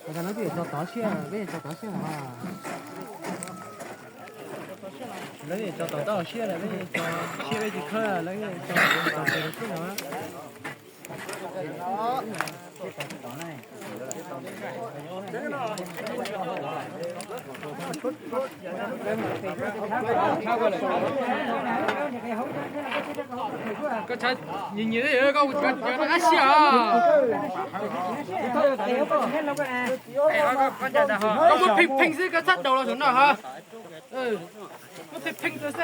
Lawv tso tod siab, lawv tso tod siab, lawv tso tod siab, lawv tso tod siab no. Koj nyiam nyiam koj ua qab siab os. Koj muab pheej pheej xwb, koj txhob daus los saum no ho. Muab pheej pheej rau xwb.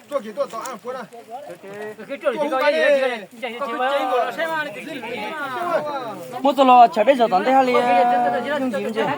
Tuaj kiag tuaj tau ab puab na. Tuaj hub qab ne. Muab txog los tshawm peb zaum tom ntej hab li. Yooj yim me ntsis.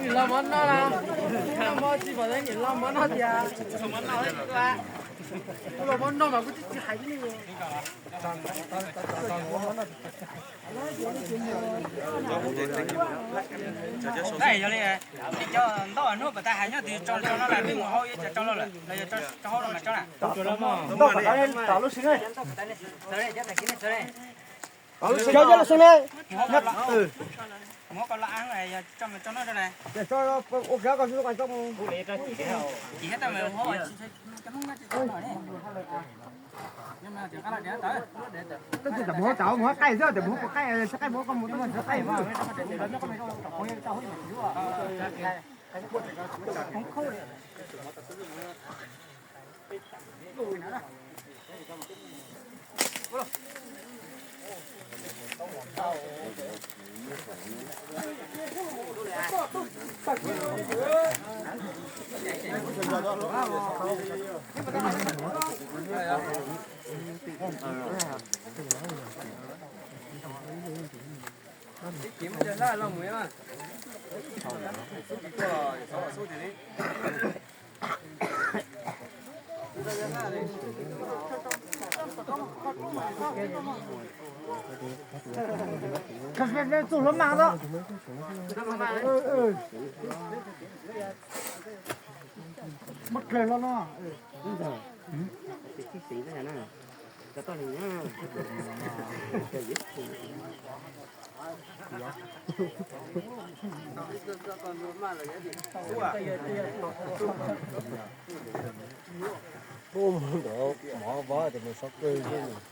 Nim los mov noj na, noj mov tsis pom, nim los mov noj tias. Kuv los mov noj mas kuv tsis tsis hais li. Yog li, cov ntau hnub pas tas hais nyob twg tso tso no lawm, twb mus hauv yuav tso tso lawm, los yog tso hauv no mas tso na. Ntau pas tas lub sij hawm. Cov cov los xwb ne. Tab sis tam mus hauv tau mus hauv qaij xwb, tam mus hauv qaij, qaij mus koj mus tau mus hauv qaij. Txuj hlob mas da. Muab dlawg hlo no. Ub, ntawd mov vov ces mus sov kawg.